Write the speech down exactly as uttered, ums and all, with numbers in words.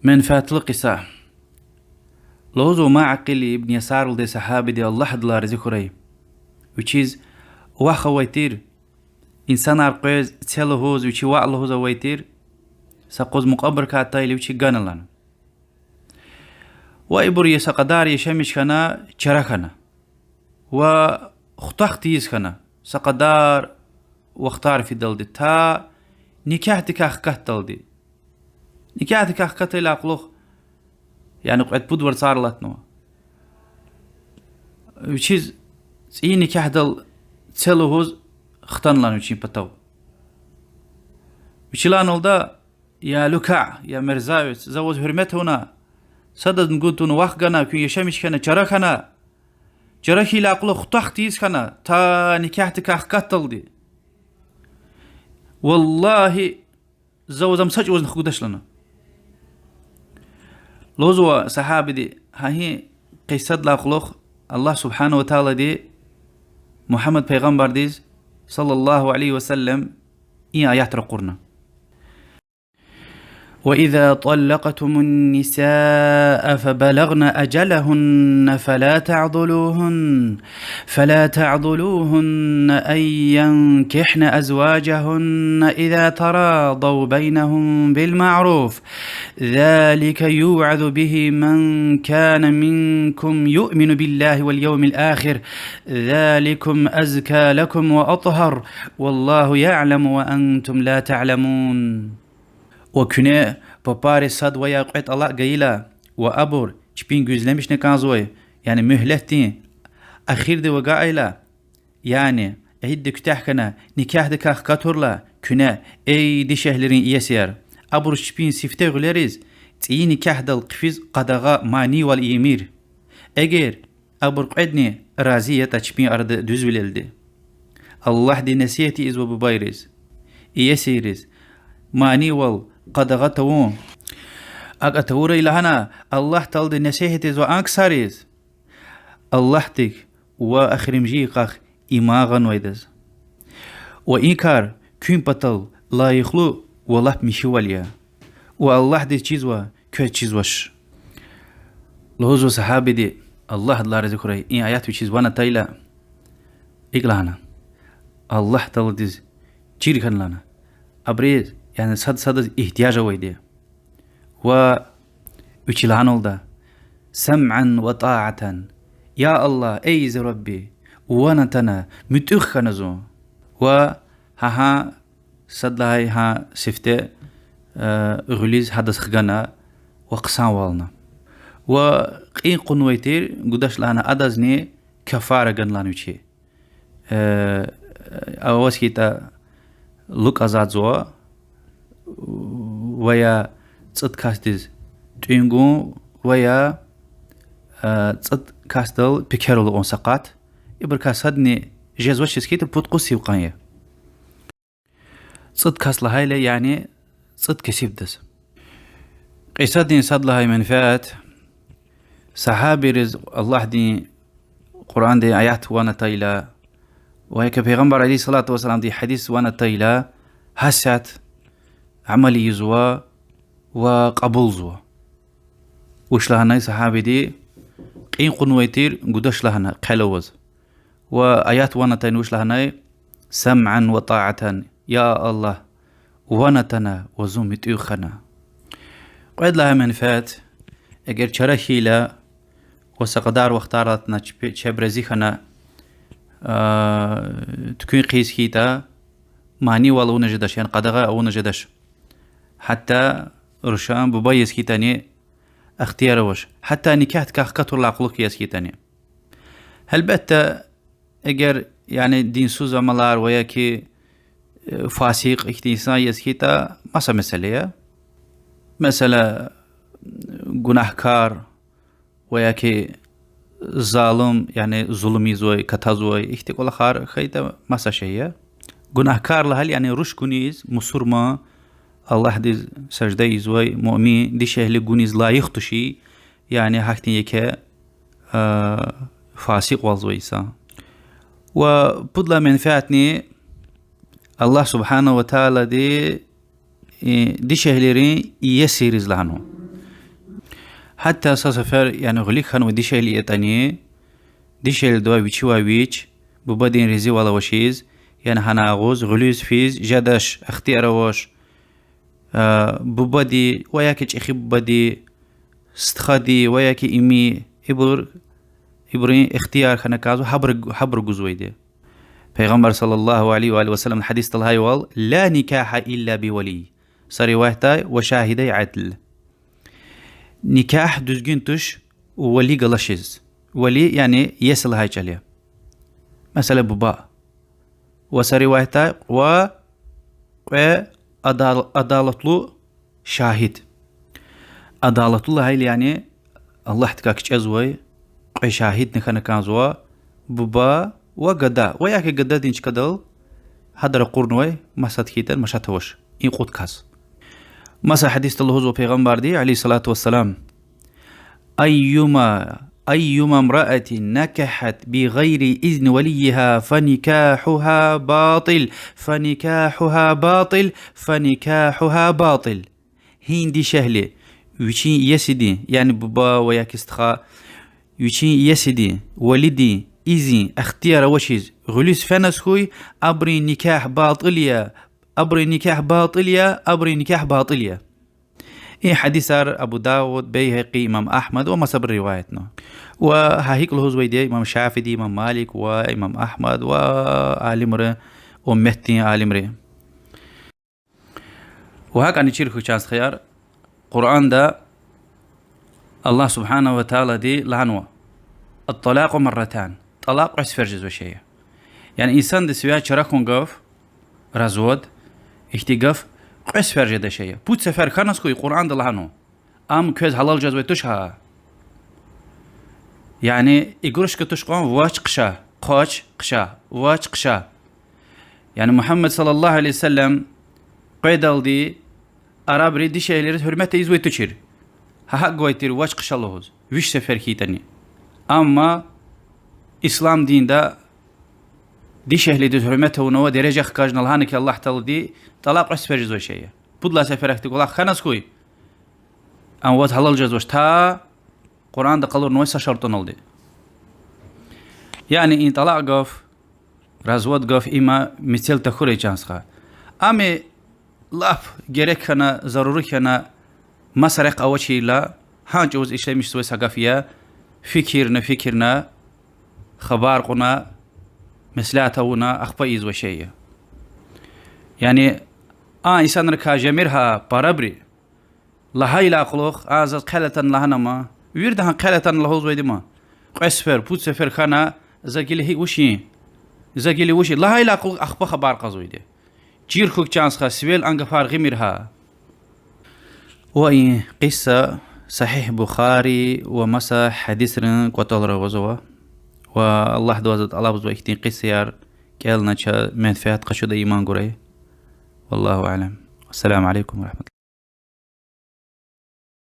Менфятлу кьиса. Лугьузва Маъкъил ибн Ясар лугьудай сагьабиди, Аллагь адалай рази хьурай. Вичиз вах авай тир, инсанар къвез це лугьуз, вичи ваъ лугьуз авай тир, са къуз мукьвабурукай атайла вичи гана лагьана. Ва ибур са кьадар яшамиш хьана, чара хьана. Ва хутах тийиз хьана, са кьадар вахтар фидалди, та никягьдикай хкатдалди. Никягьдикай хкатайдалай кьулухъ, яни кьвед-пуд варцар алатнава. Вичиз цӀийи никягьдал це лугьуз хтана лагьана вичин патав. Вичи лагьаналда: я лукаъ, я мерзавец, за ваз гьуьрмет авуна, садазни гун тавуна вах гана, куьн яшамиш хьана, чара хьана. Чара хьайидалай кьулухъ хутах тийиз хьана, та никягьдикай хкатдалди. Валлагьи, за ваз ам са чӀавузни хгудач лагьана. Лугьузва сагьабиди, гьа и кьисадилай кьулухъ Аллагь سبحانه وتعالىди Мугьаммад пайгъамбардиз صلى الله عليه وسلم и аят ракъурна: وإذا طلقتم النساء فبلغن أجلهن فلا تعضلوهن، فلا تعضلوهن أن ينكحن أزواجهن إذا تراضوا بينهم بالمعروف، ذلك يوعظ به من كان منكم يؤمن بالله واليوم الآخر، ذلكم أزكى لكم وأطهر، والله يعلم وأنتم لا تعلمون. Ва куьне папариз сад ва я кьве тӀалакь гайила, ва абур чпин гуьзлемишна кӀанзавай, яни муьгьлетдин эхирдив агакьайла, яни идда куьтягь хьана, никягьдикай хкатурла, куьне, эй дишегьлийрин иесияр, абуруз чпин сифте гъуьлериз цӀийи никягьдал хъфиз къадагъа, манийвал ийимир, эгер абур кьведни рази ятӀа чпин арада дуьзвилелди. Аллагьди насигьат ийизва бубайриз, иесийриз манийвал къадагъа тавун. АкӀ тавурай лагьана, Аллагь Таалади насигьат ийизва а ксариз, Аллагьдик ва эхиримжи йикъахъ иман гъанвайдаз. Ва и кар куьн патал лайихлу ва лап михьивал я. Ва Аллагьдиз чизва, квез чизвач. Лугьузва сагьабиди, Аллагь адалай рази хьурай, и аят вичиз ван атайла, икӀ лагьана: Аллагь Тааладиз чир хьана лагьана, абуруз, яни сад садаз игьтияж авайди. Ва вичи лагьаналда: سمعا وطاعة. Я Аллагь, эй зи Рабби, ван атана, муьтӀуьгъ хьана зун. Ва гьа-гьа сад лагьай гьа сифте, э, гъуьлуьз гьадаз хгана ва хъсанвална. Ва кьин кьунвай тир, гудач лагьана, адазни кафара гана лагьана вичи. Э, аваз хьайитӀа лукӀ азадзава, ва я цӀуд касдиз тӀуьн гун, ва я, э, цӀуд касдал пекер алукӀун са къат. Ибурукай садни жезвачиз хьайитӀа пуд-къуз сив кьван я. ЦӀуд кас лагьайла, яни цӀуд кесибдаз. Кьисадин сад лагьай менфят: сагьабийриз Аллагьдин Къуръандин аят ван атайла, ва яки Пайгъамбар عليه الصلاة والسلامдин гьадис ван атайла, гьасятда амал ийизва ва кьабулзава. Вуч лагьанай сагьабиди? Кьин кьунвай тир, гудач лагьана хъел аваз. Ва аят ван атайла вуч лагьанай? سمعا وطاعة. Я Аллагь, ван атана ва зун муьтӀуьгъ хьана. Кьвед лагьай менфят: эгер чара хьайила ва са кьадар вахтар алатна чпи-, чеб рази хьана, а, туькӀуьр хъийиз хьайитӀа, манийвал авуна жедач, яни къадагъа авуна жедач. Гьатта рушан буба яз хьайитӀани ихтияр авач, гьатта никягьдикай хкатурла кьулухъ яз хьайитӀани. Гьелбетда, эгер, яни, динсуз амалар ва яки, э, фасикь ихьтин инсан яз хьайитӀа, маса месэла я. Месела, гунагькар ва яки залум, яни зулум ийизвай, катазвай, ихьтин кӀвалахар хьайитӀа, маса шей я. Гунагькар лагьайла, яни руш гуниз, мусурман, Аллагьдиз сажда ийизвай, муъмин, дишегьли гуниз лайих тушир, яни гьахьтин еке, а, фасикьвалзавай инсан. Ва пуд лагьай менфятни: Аллагь سبحانه وتعالىди, э, дишегьлийрин иесийриз лагьанва. Гьатта са сефер, яни гъуьлуьк хьанвай дишегьли ятӀани, дишегьлидивай вичивай вич, бубадин разивал авачиз, яни гьана агъуз гъуьлуьз физ жедач, ихтияр авач, бубади ва яки чӀехи бубади, стхади ва яки ими, ибур, ибурун ихтияр хьана кӀанзава гьабур, гьабур гузвайди. Пайгъамбар صلى الله عليه وآله وسلم гьадисда лагьайвал: لا نكاح إلا بولي. Са риваятда: وشاهدي عدل. Никягь дуьзгуьн туш вали галачиз. Вали, яни иеси лагьай чӀал я. Месела, буба. Ва са риваятда: ва кьве адал-, адалатлу шагьид. Адалатлу лагьайла, яни Аллагьдикай кичӀезвай кьве шагьидни хьана кӀанзава, буба ва гада, ва яки гададин чкадал гьада ракъурнавай масад хьайитӀани машат авач, и кьуд кас. Маса гьадисда лугьузва Пайгъамбарди, عليه الصلاة والسلام: أيما، أيما امرأة نكحت بغير إذن وليها فنكاحها باطل، فنكاحها باطل، فنكاحها باطل. Гьи дишегьли вичин иесидин, яни буба ва яки стха, вичин иесидин, валидин изин, ихтияр авачиз гъуьлуьз феназ хьуй, абурун никягь батӀил я, абурун никягь батӀил я, абурун никягь батӀил я. И гьадисар Абу Давуд, Байгьакьи, имам Агьмад ва масабуру риваятнава. Ва гьа гьикӀ лугьузвайди я имам Шафииди, имам Малик ва имам Агьмад ва алимри, умметдин алимри. Ва гьакӀни чир хьухь, чан стхаяр, Къуръанда Аллагь سبحانه وتعالىди лагьанва: الطلاق مرتان, тӀалакь кьве сефер жезвай шей я. Яни инсандиз сивяй чара хьун гаф, развод, ихьтин гаф кьве сефер жедай шей я. Пуд сефер хьаназ хьуй, Къуръанда лагьанва. Ам квез гьалал жезвай туш гьа. Яни игрушка туш кьван, вач хъша, хъвач хъша, вач хъша. Яни Мугьаммад صلى الله عليه وسلم къведалди арабри дишегьлийриз гьуьрмет ийизвай тушир. Гьа гьакӀ гвай тир вач хъша лугьуз, виш сефер хьайитӀани. Амма ислам динда дишегьлидиз гьуьрмет авунва, дережа хкажна, лагьана хьи Аллагь Таалади, тӀалакь кьве сефер жезвай шей я. Пуд лагьай сефер ахьтин кӀвалах хьаназ хьуй, ам ваз гьалал жезвач та Къуръанда къалурнавай са шартӀуналди. Яни и тӀалакь гаф, развод гаф, има мецел тахьурай, чан стха. Ам лап герек хьана, зарури хьана, маса рехъ авачирла, гьа чӀавуз ишлемишзавай са гаф я, фикирна, фикирна, хабар кьуна, меслят авуна, ахпа ийизвай шей я. Яни а инсанрикай жемир гьа парабри, лагьайла кьулухъ, а заз хъел атана лагьана ман, вирида гьа хъел атана лугьузвайди ман. Кьве сефер, пуд сефер хьана, за гила гьикӀ вучин, за гила вучин лагьайла кьулухъ ахпа хабар кьазвайди. Чир хьухь, чан стха, сивел а гафар гъимир гьа. Ва и къиса Сагьигь Бухари ва маса гьадисрин кӀватӀалра авазва. Ва Аллагьдивай за тӀалабзава ихьтин къисаяр кӀелна чаз менфят къачуда иман гурай. والله أعلم. السلام عليكم ورحمة الله.